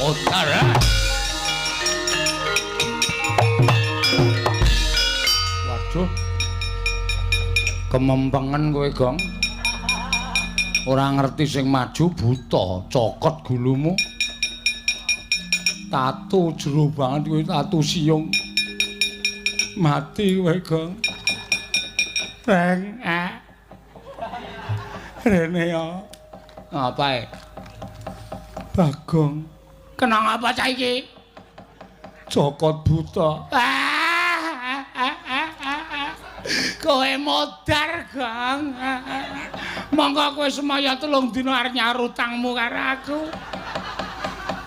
Modar. Waduh. Kemempengen kowe, Gong. Ora ngerti sing maju buta, cokot gulumu. Tatu jero banget kowe, tatu siung. Mati kowe, Gong. Reng. Rene ya. Ngapae? Bagong. Kena ngapa cah iki? Cokot buta. Kowe modar, Gong. Monggo kowe semaya 3 dina arep nyaur utangmu karo aku.